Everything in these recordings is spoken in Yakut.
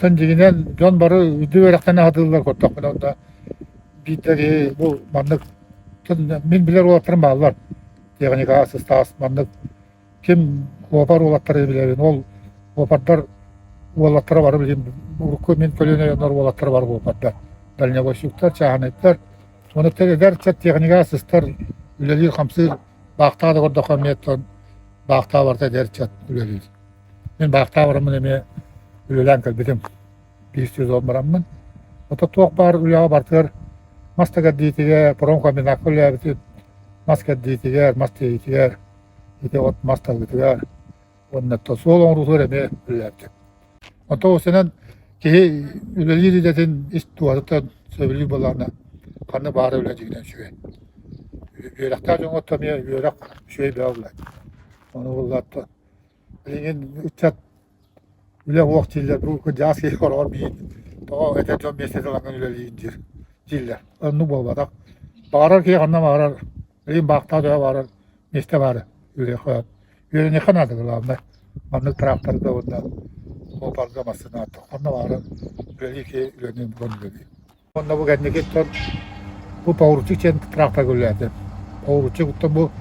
Оттон дьиҥинэн дьон бары үрдүк үөрэхтэнэ сатыыллар көрдөхпүнэ онно биирдэ киһи бу маннык мин билэр уолаттарым бааллар техникаҕа сыстаҕас маннык ким уопар уолаттары билэбин ол уопардар уолаттара бары билигин урукку мин көлүөнэ дьоннор уолаттара бары уопардар дальнобойщиктар чааһынайдар уонна эдэр ыччат техникаҕа сыстар үлэлиир-хамсыыр баахтаах да көрдөххө эмиэ баахтаах барыта эдэр ыччат үлэлиир. Мин баахтаах бараммын эмиэ үлэлээн кэлбитим. Биир сезон бараммын. Ото туох баар үлэҕэ барытыгар мас да кэрдиитигэр, промкомбинакка үлэлээбитим. Мас кэрдиитигэр, мас тиэйиитигэр, ити от мас талыытыгар уонна суол оҥоруутугар эмиэ үлэлээбитим. Онтон осенэн киһи үлэлиир идэтин ис дууһатыттан сөбүлүүр буоллаҕына ханна баара үлэ дьиҥинэн үчүгэй. Үөрэхтээх дьоҥҥо эмиэ үөрэх үчүгэй бөҕө буолааччы. Ону буллаатта билигин ыччат үлэ уох дииллэр, бу кырдьаҕас киһи хороҕор биир тоҕо эдэр дьон миэстэтин ылаҥҥын үлэлиигин диир дииллэр. Оннук буолбатах. Баҕарар киһи ханна баҕарар билигин баахтаах дьоно баҕарар миэстэ баара үлүөххэ Үөрэниэххэ наада главное. Маннык тракторга уонна суопарга массыына ханна баҕарар үлэлии киһи үлэни булан үлэлиир. Уонна бу кэнникиттэн бу поворотчик диэн тракторга үлэлээтим. Поворотчик оттон бу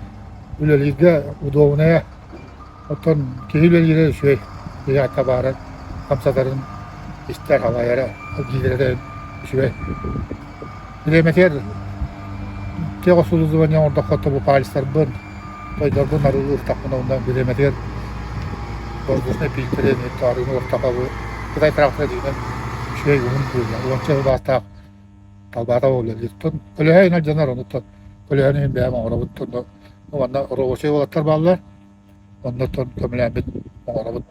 үлэлииргэ удобнайа оттон киһи үлэлиирэ үчүгэй. Киһи атта баарын хамсатарын истэр халайара диирэрэ үчүгэй. Бириэмэтигэр техобслуживание оҥордоххо бу пальцтарбын, тойдорбун арыылыыртахпына уонна бириэмэтигэр воздушнай фильтры арыыны ууртахха бу Кытай трактора дьиҥинэн үчүгэй уһун кыыллар. Уонча сылаастаах талбаата үлэлиир. Көлөһө иҥэр дьонор онуттан көлөһөнү мин бэйэм оҥоробут. Уонна рабочай уолаттар бааллар. Оннуттан көмөлөөн оҥоробут.